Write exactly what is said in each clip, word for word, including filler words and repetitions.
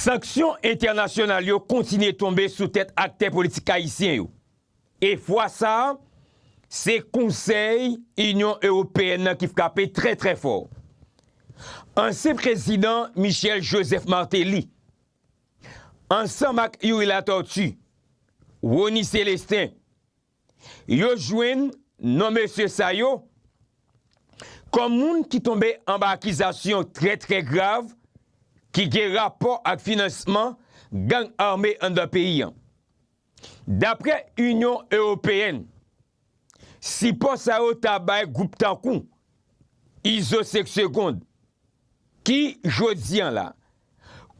Sanksyon entènasyonal yo kontinye tonbe sou tèt aktè politik ayisyen yo. E fwa sa a, se Konsèy Inyon Ewopeyèn nan ki frape trè, trè fò. Ansyen prezidan Michel Joseph Martelly, ansanm ak Youri Latortue, Rony Célestin, yo jwenn non mesye sa yo kòm moun ki tonbe anba akizasyon trè, trè grav ki gen rapò ak finansman gang ame anndan peyi a. Daprè Inyon Ewopeyèn, sipò sa yo ta bay gwoup tankou Izo Senk Segond, ki, jodi a la,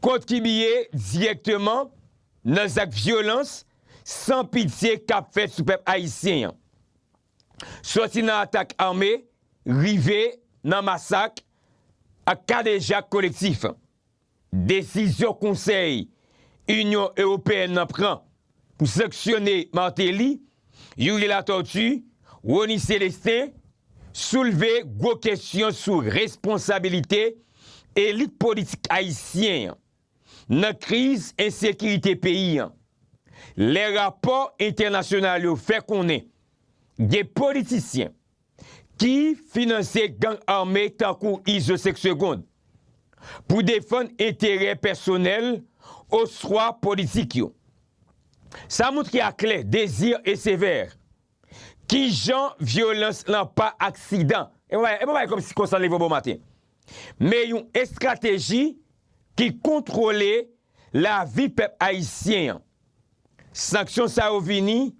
kontribye dirèkteman nan zak vyolans san pitye k ap fèt sou pèp ayisyen an. Sòti nan atak ame, rive nan masak ak kadejak kolektif. Desizyon Konsèy Inyon Ewopeyèn nan pran pou sanksyone Martelly, Youri Latortue, Rony Célestin soulve gwo kesyon sou responsabilite elit politik ayisyen an nan kriz ensekirite peyi a. Lè rapò entènasyonal yo fè konnen gen politisyen ki finanse gang ame tankou Izo Senk Segond pou defann enterè pèsonèl oswa politik yo. Sa montre aklè Désir e Sévère kijan vyolans lan pa aksidan. E pa, e pa bagay kòmsi konsa leve bonmaten. Men yon estrateji ki kontwole lavi pèp ayisyen an. Sanksyon sa yo vini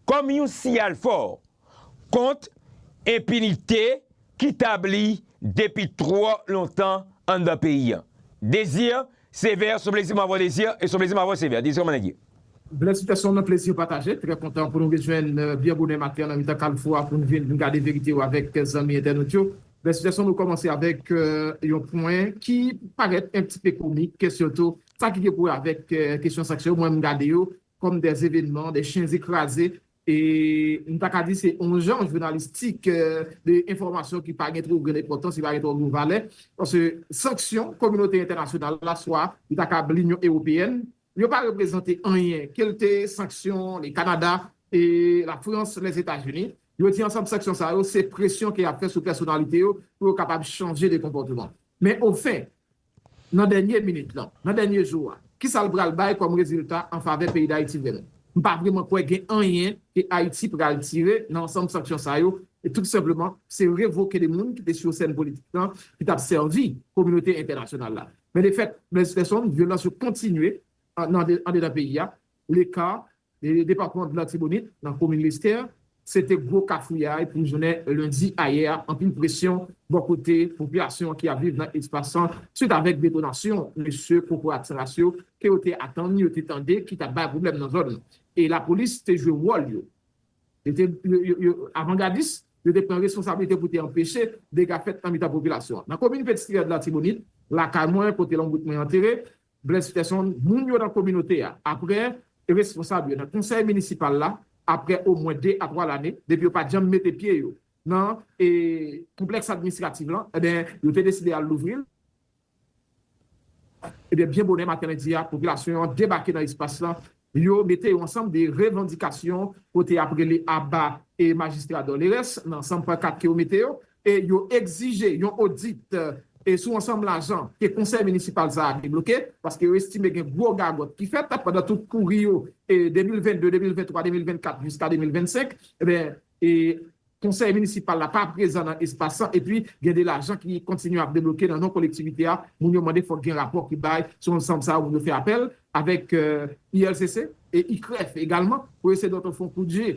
kòm yon siyal fò kont enpinite ki tabli depi twò lontan anndan peyi a. Désir, Sévère, se yon plezi m avè w Désir, e se yon plezi m avè w Sévère. Désir, kòman nèg ye? Blaise Peterson, plezi pataje. Trè kontan pou nou rejwenn, euh, byen bonè maten an nan mitan kalfou a pou n vin gade verite yo avèk zanmi entènot yo. Blaise Peterson, nou kòmanse avèk, euh, yon pwen ki parèt un petit peu comique, sitou sa ki gen pou wè avèk, euh, kesyon sanksyon yo. Mwen, m gade yo kòm des événements, des chiens écrasés. E m ta ka di se yon jan jounalistik, euh, de enfòmasyon ki pa gen twò grenn enpòtans, ki pa gen twò gwo valè. Paske sanksyon kominote entènasyonal la, swa li ta ka Linyon Ewopeyèn, yo pa reprezante anyen, ke l te sanksyon, le Kanada, e Lafrans, Lèzetazini. Yo di ansanm sanksyon sa yo, se presyon ke y ap fè sou pèsonalite yo pou yo kapab chanje de konpòtman. Men ofen, nan dènye minit lan, nan dènye jou a, kisa l pral bay kòm rezilta an favè peyi Dayiti vrèman? M pa vrèman kwè gen anyen ke Ayiti pral tire nan ansanm sanksyon sa yo, e tou senpleman, se revoke de moun ki te sou sèn politik lan, ki t ap sèvi kominote entènasyonal la. Men de fèt, Blaise Peterson, vyolans yo kontinye an, nan de, andedan peyi a. Leka, e, depatman de Latibonit, nan komin Lestè, se te gwo kafouyay pou jounen lendi ayè a. Anpil presyon bò kote popilasyon ki ap viv nan espas lan, swit avèk detonasyon mesye kokorat san ras yo ke yo te atann, yo te tande, ki t ap bay pwoblèm nan zòn nan. E lapolis te jwe wòl yo. Yo te, yo, yo, yo, avangadis, yo te pran responsablite pou te anpeche dega fèt nan mitan popilasyon an. Nan komin Petit Rivière de Latibonit, lakay mwen, kote lanbout mwen antere, Blaise Peterson, moun yo nan kominote a, apre responsab yo nan konsèy minisipal la, apre omwen de a twa lane, depi yo pa t janm mete pye yo nan, e, konplèks administratif lan, ebyen, yo te deside al louvri l. Ebyen, byen bonè maten lendi a, popilasyon an debake nan espas lan. Yo mete yo ansanm de revandikasyon kote y ap rele aba e majistra Dorleres nan ansanm pankat ke yo mete yo. E yo egzije yon odit, e sou ansanm lajan ke konsèy minisipal sa a debloke, paske yo estime gen gwo gagòt ki fèt pandan tout kouri yo, e de mil vennde, de mil venntwa, de mil vennkat jiska de mil vennsenk. Ebyen, e konsèy minisipal la pa prezan nan espas lan, epi gen de lajan ki kontinye ap debloke nan non kolektivite a. Moun yo mande fòk gen rapò ki bay sou ansanm sa yo, moun yo fè apèl avèk, euh, I L C C e I C R E F egalman pou eseye donk fè yon kout je